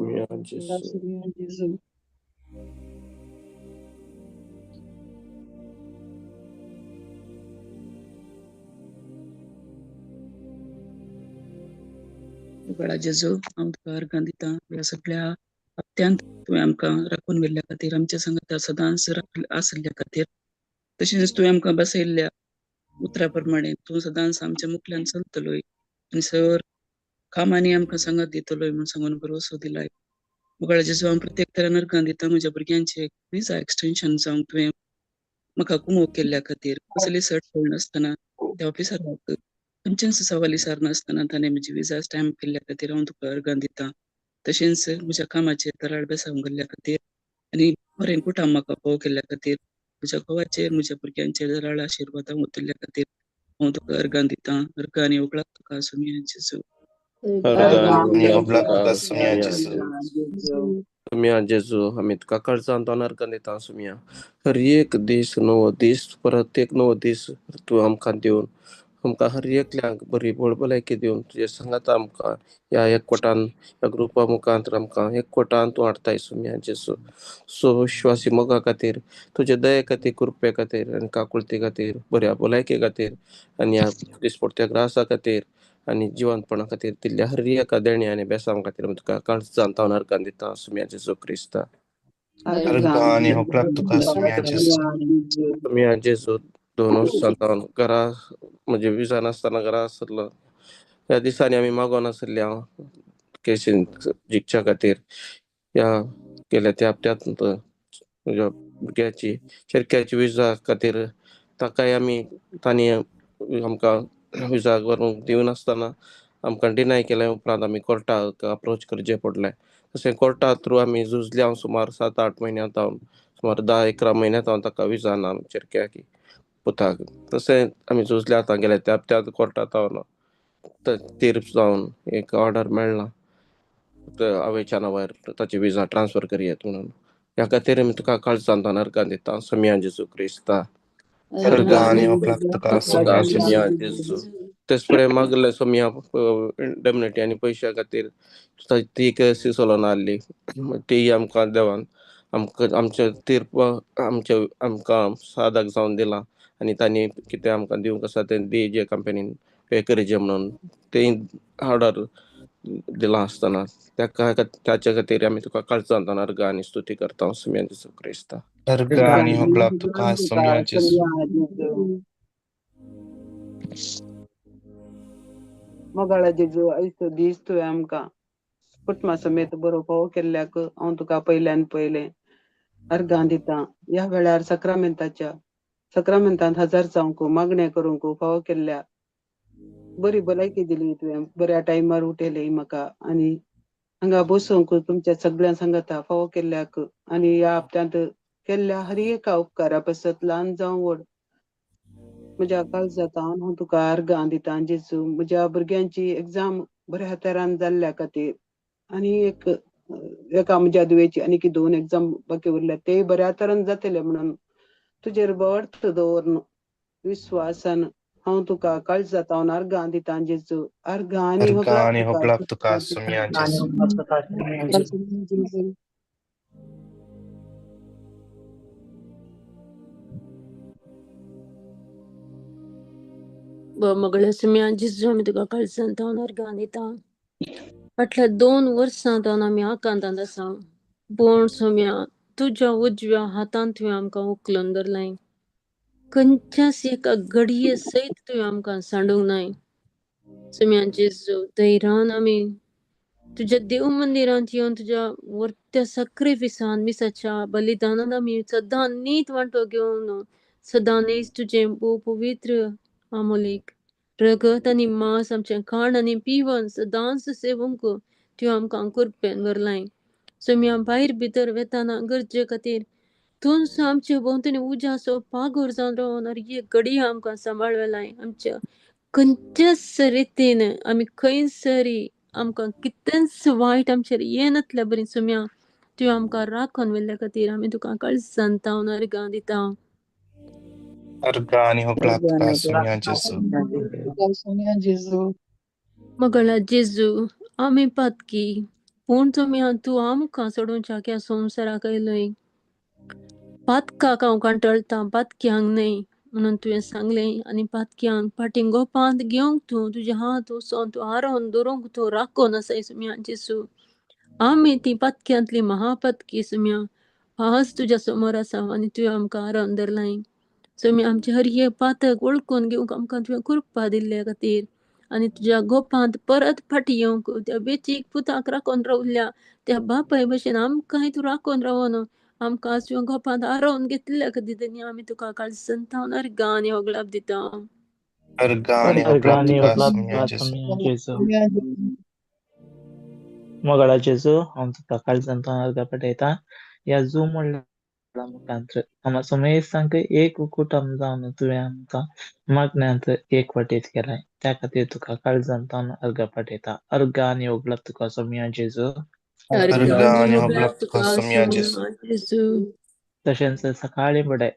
मोगाळा जेजू, हांव तुका अर्गां दिता ह्या सगळ्या हप्त्यांत तुवें आमकां राखून व्हेल्ल्या खातीर, आमच्या सांगाता सदांच आशिल्ल्या खातीर, तशेंच तुवें आमकां बसयल्ल्या उतरा प्रमाणे तूं सदांच आमच्या मुखल्यान चलतलोय आनी सर कामांनी आमकां सांगात दितलोय म्हूण सांगून भरवसो दिलाय. मोगाळा जेजू, हांव प्रत्येक तरान अर्गां दिता म्हज्या भुरग्यांचे विजा एक्सटेंशन जावंक तुवें म्हाका कुमोक केल्ल्या खातीर. कसली अडचण नासतना त्या ऑफिसराक खंयचेंच सवाल विचारनासतना ताणें म्हजी विजा स्टॅम्प केल्ल्या खातीर हांव तुका अर्गां दिता. तशेंच म्हज्या कामाचेर तराळ बेसांव घाल्ल्या खातीर आनी बरें कुटाम म्हाका फोव केल्ल्या खातीर, म्हज्या घोवाचेर म्हज्या भुरग्यांचेर दराळ आशिर्वादां ओतिल्ल्या खातीर हांव तुका अर्गां दिता. अर्गां आनी उगडाक तुका सुमया जेजू. आनी होगळाक तुका सुमया जेजू. सुमया जेजू, आमी तुका काळजान दोन अर्गां दिता सुमया. हर एक दीस नवो दीस, परत एक नवो दीस तूं आमकां दिवन आमकां हर एकल्यांक बरी भलायकी दिवन तुजे सांगाता आमकां ह्या एकवटान ह्या ग्रुपा मुखांत आमकां एकवटान तूं हाडटाय सुमया जेजू. सो विश्वासी मोगा खातीर, तुजे दये खातीर, कृपे खातीर आनी काकुळती खातीर, बऱ्या भलायके खातीर आनी ह्या दिसपडत्या ग्रासा खातीर आनी जिवंतपणा खातीर दिल्ल्या हर एका देण्या आनी बेसांव खातीर आमी तुका काळजान तावन अर्गां दिता सुमया जेजू क्रिस्ता. अर्गां आनी होगळाक तुका सुमया जेजू. सुमया जेजू, 2 वर्सां जावन घरा म्हणजे विजा नासतना घरा आसलो. ह्या दिसांनी आमी मागोन आसले हांव केसीन जिखच्या खातीर. ह्या गेल्या त्या हप्त्यांत म्हज्या भुरग्याची चेरक्याची विजा खातीर ताकाय आमी तांणी आमकां विजा व्हरूंक दिवनासतना आमकां डिनाय केल्या उपरांत आमी कोर्टाक अप्रोच करचें पडलें. तशें कोर्टा थ्रू आमी झुजले हांव सुमार 7-8 म्हयन्या जावन, सुमार 10-11 म्हयन्या जावन ताका विजा ना चेरक्याक पुताक. तशें आमी झुजले आतां गेले त्या हप्त्यांत कोर्टांत हांव तीर्प जावन एक ऑर्डर मेळ्ळा आवयच्या नांवार ताची विजा ट्रान्सफर करयेत म्हणून. ह्या खातीर आमी तुका काळजान अर्गां दिता सुमया जेजू क्रिस्ता. अर्गां आनी होगळाक तुका सुमया जेजू. सुमया जेजू. तेच परे मागले सोमया इंडेमनिटी आनी पयश्या खातीर ती केसी चलोन आहली, ती आमकां देवान आमकां आमचे तीर्प आमचे आमकां सादक जावन दिला आनी तांणी कितें आमकां दिवंक आसा तें दी जे कंपनीन पे करचें म्हणून तें ऑर्डर दिलां आसतना ताका ताच्या खातीर आमी तुका काळजान अर्गां आनी स्तुती करता सुमया जेजू क्रिस्ता. अर्गां आनी होगळाक तुका सुमया जेजू. मोगाळा जेजू, आयचो दीस तुवें आमकां कुटुंबा समेत बरो फावो केल्ल्याक हांव तुका पयल्यान पयलें अर्गां दिता. ह्या वेळार सक्रामेंताच्या सक्रामेंतांत हजर जावंक मागणें करूंक फावो केल्ल्या बरी भलायकी दिली तुवें, बऱ्या टायमार उठयलें म्हाका आनी हांगा बसूंक तुमच्या सगळ्यां सांगाता फावो केल्ल्याक आनी ह्या हप्त्यांत केल्ल्या हर एका उपकारा पासत ल्हान जावं व्हड म्हज्या काळजांत हांव तुका अर्गां दिता जेजू. म्हज्या भुरग्यांची एग्जाम बऱ्या तरान जाल्ल्या खातीर आनी एक एका म्हज्या धुवेची आनीक 2 एग्जाम बाकी उरल्या ते बऱ्या तरान जातले म्हणून तुजेर बर्थ दवरून विश्वासान हांव तुका काळजांत हांव अर्गां दिता जेजू. अर्गां आनी अर्गां आनी होगळाक तुका सुमया जेजू. मगळ्या सुमया जेजू, आमी तुका काळजांत हांव अर्गां दिता. फाटल्या 2 वर्सां जावन आमी आकांतांत आसा, पूण सुमया तुज्या उजव्या हातान तुवें आमकां उखलून धरलाय. खंयच्याच एका घडये सयत तुवें आमकां सांडूंक नाय. सुमया जेजू, धैर्यान आमी तुज्या देव मंदिरांत येवन तुज्या वर्त्या साक्रिफिसान मिसाच्या बलिदानान आमी सदां नीत वांटो घेवन सदां नीत तुजें भोव पवित्र आमोलीक रगत आनी मांस आमचें खाण आनी पिवन सदांच सेवूंक तुवें आमकां कृपेन व्हरलाय. सोम्या भायर भितर वेताना गरजे खातीर तूंच आमचे भोंवतणी उज्याचो पागोर जावन रावन एक घडी आमकां सांबाळ वेलाय. आमच्या खंयच्याच रितीन आमी खंयसरी आमकां कितेंच वायट आमचेर येनातल्या बरी सोम्या तुवें आमकां राखून व्हेल्ल्या खातीर आमी तुका काळजान तावन अर्गां दिता. अर्गां आनी होगळाक तुका सुमया जेजू. जेजू. मगळा जेजू, आमी पातकी पूण तुमी तूं आमकां सोडून ह्या संवसाराक आयलोय. पातकाक हांव कंटाळटा, पातक्यांक न्हय. म्हणून तुवें सांगलें आनी पातक्यांक फाटीं गोपांत घेवंक तूं तुजे हात वचोन तूं आरोवन दवरूंक तूं राखून आसाय सोम्या जेजू. आमी ती पातक्यांतली महापातकी सोम्या आज तुज्या समोर आसा आनी तुवें आमकां आरोवन धरलाय. सोम्या आमचे हर एक पातक वळखून घेवंक आमकां तुवें कृपा दिल्ल्या खातीर आनी तुज्या गोपांत परत फाटीं येवंक त्या वेचीक पुताक राखून रावल्या त्या बापाय भशेन आमकांय तूं राखून रावोन आमकां आज तुवें गोपांत आरोवन घेतल्या खातीर आनी आमी तुका काळजान थावन अर्गां आनी होगडाप दिता. अर्गां आनी अर्गां होगडाप आनी तुका होगडाप सोम्या तुका जेजू. सोम्या जेजू. मोगाळा जेजू, हांव तुका काळजान थावन अर्गां पाठयता. ह्या झूम म्हणल्या मुखांत आमा सोमेस्तांक एक कुटुंब जावन तुवें आमकां मागण्यांत एक वाटेत केलाय, त्या खातीर तुका काळजान थावन अर्गां पाठयता. अर्गां आनी होगडाप तुका सोम्या जेजू. अर्गां अर्गां आनी आनी होगडाप होगडाप तुका तुका सोम्या जेजू. सोम्या जेजू. तशेंच सकाळीं फुडें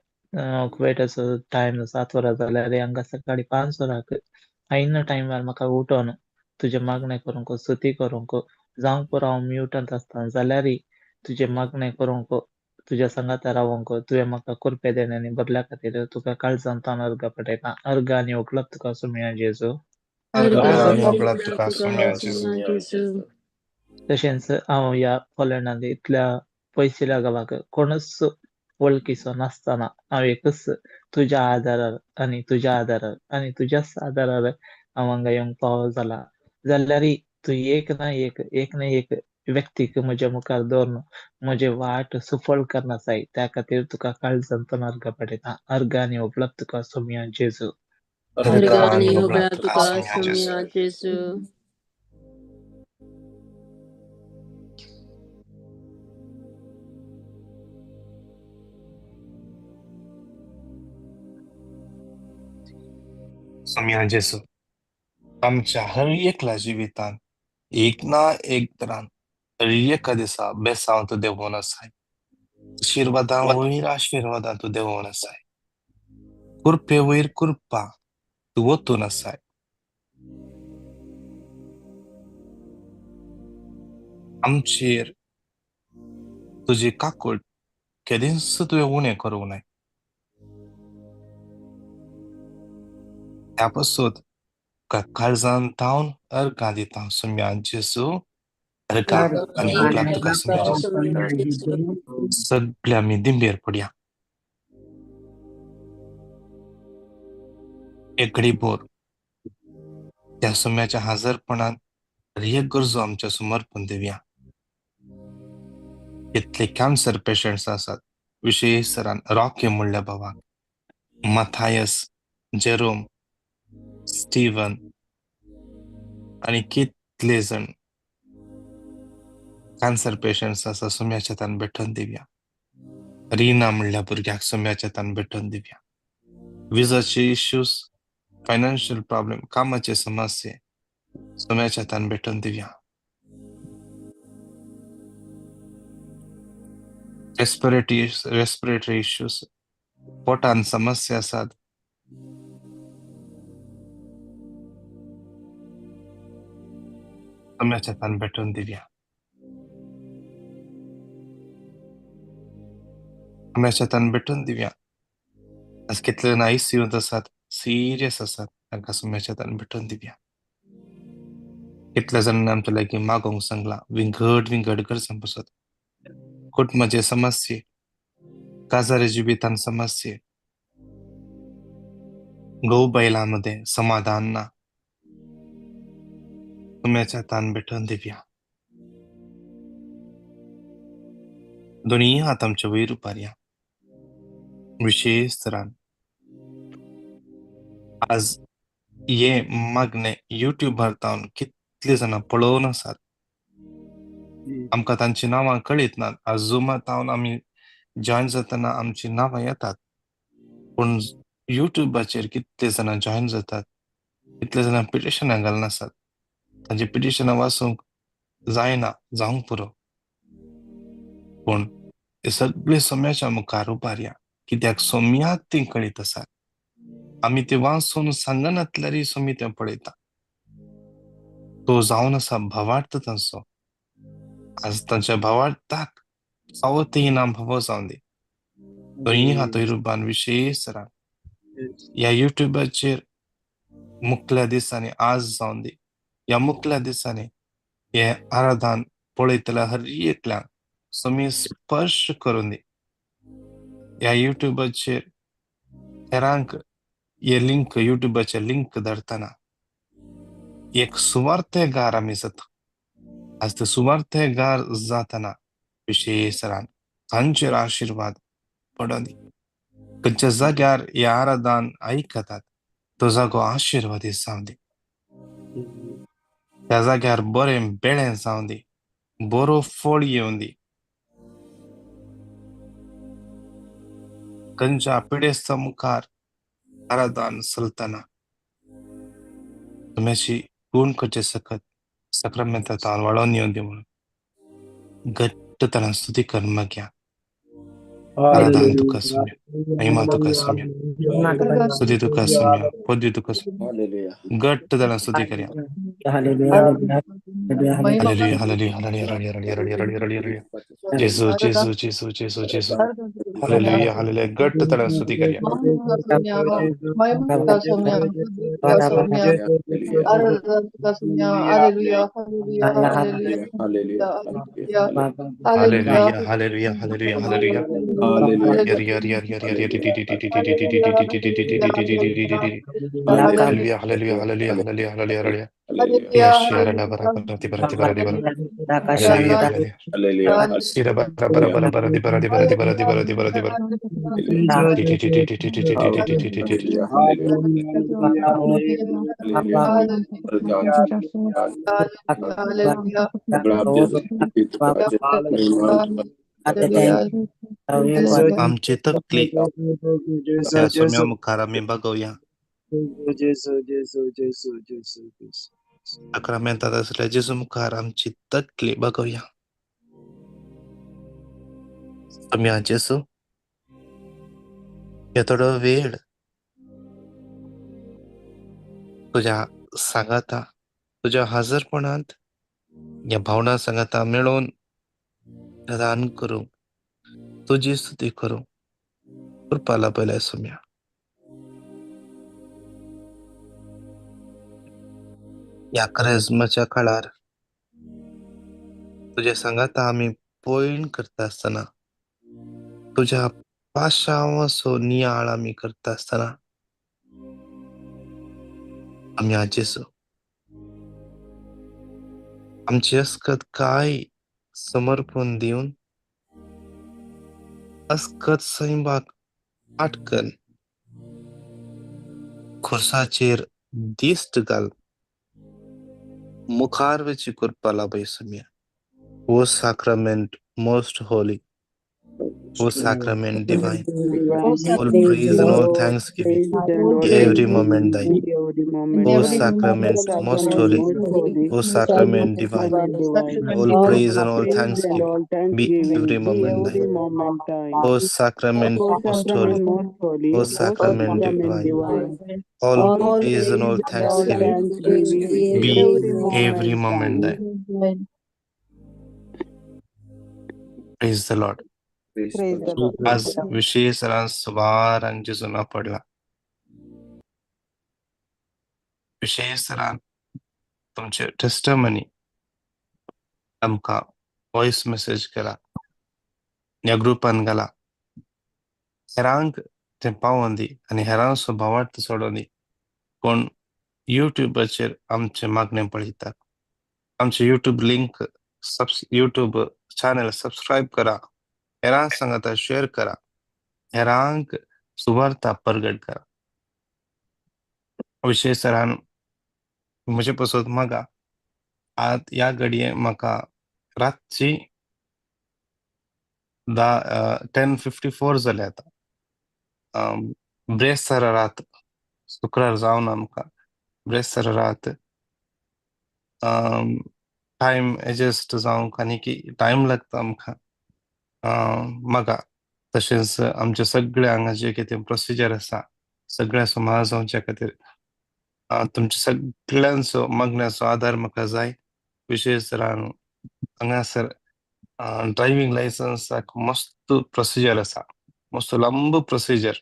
कुवेटाचो टायम 7 वरां जाल्यार हांगा सकाळीं 5 वरांक ऐन टायमार म्हाका उठोन तुजें मागणें करूंक, स्तुती करूंक, जावंक पुरो हांव म्युटांत आसता जाल्यारय तुजें मागणें करूंक, तुज्या सांगाता रावोंक तुवें म्हाका कृपे देण्यानी बदल्या खातीर तुका काळजान थावन अर्गां पाठयता. अर्गां आनी होगडाप तुका सोम्या जेजू. अर्गां अर्गां आनी आनी होगडाप होगडाप तुका तुका सोम्या जेजू. सोम्या जेजू. तशेंच हांव ह्या पोलंडांत इतल्या पयसुल्या गांवाक कोणूच वळखीचो नासतना हांव एकूच तुज्या आदारार आनी तुज्या आदारार आनी तुज्याच आदारार हांव हांगा येवंक पावो जाला. जाल्यारय तूं एक ना एक, एक ना एक व्यक्तीक म्हज्या मुखार दवरून म्हजे वाट सुफळ करना जाय, त्या खातीर तुका काळजान थावन अर्गां पाठयता. अर्गां आनी होगडाप तुका सोम्या जेजू. अर्गां अर्गां आनी आनी होगडाप होगडाप तुका तुका सोम्या जेजू. सोम्या जेजू. सोम्या जेजू, आमच्या हर एकल्या जिवितांत एक ना एक तरान हर एका दिसा बेसांव तूं देंवोवन आसाय. आशिर्वादां वयर आशिर्वादां तूं देंवोवन आसाय. कृपे वयर कृपा तूं ओतून आसाय. आमचेर तुजी काकूट केदींच तुवें उणें करूंक नाय. त्या पासून तुका काळजान थावन अर्गां दिता सोम्या जेजू. अर्गां आनी आनी होगडाप होगडाप तुका तुका सोम्या जेजू. सोम्या जेजू. सगळ्या आमी दिंबेर पडया. एक घडी भोर त्या सोम्याच्या हाजरपणान हर एक गरजो आमच्या समर्पण दिवया. कितले कॅन्सर पेशंट्स आसात, विशेश सरान रॉकी म्हणल्या बाबाक, मथायस, जेरोम, स्टीवन आनी कितले जण कॅन्सर पेशंट्स आसा, सोम्याच्या तान भेटोवन दिवया. रिना म्हणल्या भुरग्याक सोम्याच्या तान भेटोवन दिवया. विजाचे इश्यूज, फायनान्शियल प्रॉब्लेम, कामाचे समस्ये सोम्याच्या तान भेटोवन दिवया. रेस्पिरेटरी इश्यूज, पोटान समस्या आसात, सोम्याच्या तान भेटोवन दिवया. सोम्याच्या तान भेटोवन दिवया. आज कितले जाण आयसीयूंत आसात, सिरियस आसात, तांकां सोम्याच्या तान भेटोवन दिवया. कितल्या जाणांनी आमच्या लागीं मागोवंक सांगलां विंगड विंगड गरजां पसत, कुटुंबाचे समस्ये, काजारी जिवितान समस्ये, घोव बायलां मदें समाधान ना, सोम्याच्या तान भेटोवन दिवया. दोनूय हात आमचे वयर उबारया. विशेश तरान आज हे मागणें युट्यूबार तावन कितले जाणां पळोवन आसात, आमकां तांची नांवां कळीत नात. आज झुमा तावन आमी जॉयन जातना आमची नांवां येतात, पूण युट्यूबाचेर कितले जाणां जॉयन जातात, कितले जाणां पिटिशनां घालून आसात, तांची पिटिशनां वाचूंक जायना, जावंक पुरो. पूण ते सगळे सोम्याच्या मुखार उबारया, कित्याक सोम्याक ती कळीत आसात. आमी ते वाचून सांगनातल्यारय सोमी तें पळयता. तो जावन आसा भावार्थ तांचो. आज तांच्या भावार्थाक फावो ते इनाम फावो जावन दी. दोनूय हातय रुपान विशेश तरान ह्या युट्युबाचेर मुखल्या दिसांनी आज जावन दी, ह्या मुखल्या दिसांनी हे आराधन पळयतल्या हर एकल्याक स्वामी स्पर्श करून दी. ह्या युट्युबाचेर हेरांक हे लिंक, युट्युबाचे लिंक धाडटना एक सुवार्थेगार आमी जाता. आज ते सुवार्थेगार जातना विशेषरान तांचेर आशिर्वाद पडों दी. खंयच्या जाग्यार हे आराधन आयकतात तो जागो आशिर्वादी जावं दी. त्या जाग्यार बरें बेळें जावं दी, बरो फळ येवं दी. खंयच्या पिडेस्ता मुखार आराधन चलतना तुमी गुण करचे सकत साक्रामेंतांत वाडोवन येवं दी म्हणून घट्ट तरान स्तुती कर मागया. आराधन तुका सोम्या, महिमा तुका सोम्या, स्तुती तुका सोम्या, पदवी तुका सोम्या. घट्ट तरान स्तुती करया. Hallelujah, hallelujah, hallelujah, hallelujah, hallelujah, hallelujah. जेसू जेसू जेसू जेसू जेसू. Hallelujah, hallelujah. घट्ट तरान स्तुती करया. Hallelujah, hallelujah, hallelujah, hallelujah. Hallelujah, hallelujah, hallelujah, hallelujah, hallelujah, hallelujah. आमची तकली त्या सोम्या मुखार आमी बागोवया. साक्रामेंतांत आसल्या जेजू मुखार आमची तकली बागोवया. सोम्या जेजू, हे थोडो वेळ तुज्या सांगाता, तुज्या हाजरपणांत ह्या भावना सांगाता मेळोवन प्रदान करूंक, तुजी स्तुती करूंक कृपा लाभयल्या सोम्या. ह्या क्रेजमाच्या काळार तुज्या सांगाता आमी पयण करता आसतना, तुज्या पाशांवाचो नियाळ आमी करता आसतना आमी आजेसो आमची अस्कत काय समर्पण दिवन अस्कत सैमाक आटकन खोसाचेर दिश्ट घाल मुखार वेची कृपा लाभय Saumya. O sacrament most holy, O sacrament divine, all praise and all thanksgiving every moment thine. O sacrament most holy, O sacrament divine, all praise and all thanksgiving be every moment thine. O sacrament most holy, O sacrament divine, all praise and all thanksgiving be every moment thine. Praise the Lord. आज विशेष सुवारांक जेजू ना पडला. विशेष तरान तुमचे testimony आमकां voice message केला, ह्या ग्रुपान घाला. हेरांक तें पावोन दी आनी हेरांचो भावार्थ सोडोन दी. कोण युट्युबाचेर आमचें मागणें पळयतात, आमचें YouTube link, YouTube channel subscribe करा, हेरांक सांगाता शेअर करा, हेरांक सुवार्ता परगट करा. विशेष तरान म्हजे पसत मागा आत ह्या घडये म्हाका रातची 10:54 जाले आतां. ब्रेस्तारा रात शुक्रार जावन आमकां ब्रेस्तारा रात टायम एडजस्ट जावंक आनी की टायम लागता आमकां म्हाका. तशेंच आमचे सगळे हांगा जे कितें प्रोसिजर आसा सगळ्या सुमार जावच्या खातीर तुमच्या सगळ्यांचो मागण्याचो आदार म्हाका जाय. विशेष तरान हांगासर ड्रायव्हींग लायसन्साक मस्त प्रोसिजर आसा, मस्त लांब प्रोसिजर.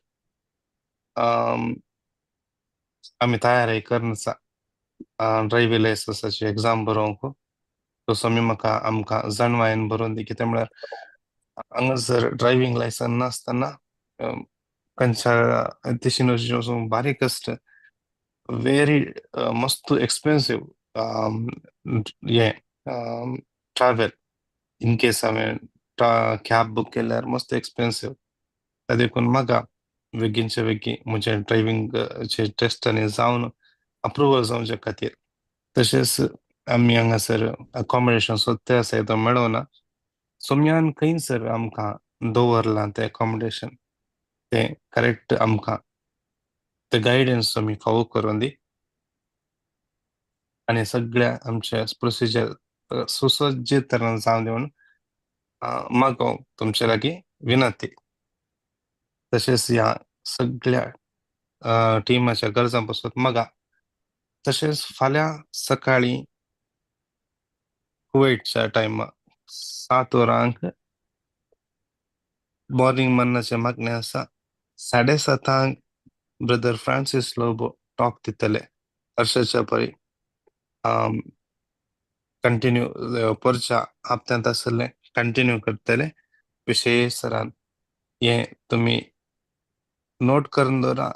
आमी तयारी करून आसा ड्रायव्हिंग लायसन्साची एग्जाम बरोवंक. सो स्वामी म्हाका आमकां जाणवायेन बरोवन दी, कितें म्हळ्यार हांगासर ड्रायव्हिंग लायसन्स नासतना खंयच्या दिशेन वचूंक बारीक कश्ट, वेरी मस्त एक्सपेन्सीव हें ट्रॅवल. इन केस हांवें कॅब बूक केल्यार मस्त एक्सपेन्सीव. देखून म्हाका बेगीनच्या बेगीन म्हजें ड्रायव्हिंगाचे टेस्ट आनी जावन अप्रुवल जावचे खातीर. तशेंच आमी हांगासर अकोमोडेशन सोदते आसा, तो मेळना. सोम्यान खंयसर आमकां दवरलां तें अकोमोडेशन तें करेक्ट आमकां ते गायडन्स आमी फावो करून दी आनी सगळ्या आमचे प्रोसिजर सुसज्ज तरेन जावन दी म्हणून मागो तुमचे लागीं विनंती. तशेंच ह्या सगळ्या टिमाच्या गरजां पासून मागा. तशेंच फाल्यां सकाळीं कुवेटच्या टायमा 7 वरांक मॉर्निंग मन्नाचें मागणें आसा. 7:30 ब्रदर फ्रांसीस लोबो टॉक दितले. हर्षाच्या परी कंटिन्यू पोरच्या हप्त्यांत आसले कंटिन्यू करतले विशेश सरान. हें तुमी नोट करून दवरा,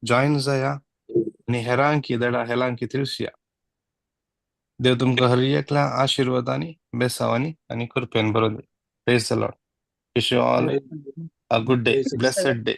जॉईन जाया आनी हेरांकी दडा हेरांकी तिळसिया. देव तुमकां हर एकल्या आशिर्वादांनी, बेसावांनी आनी कृपेन बरोवन. Praise the Lord. Wish you all a good day, blessed day.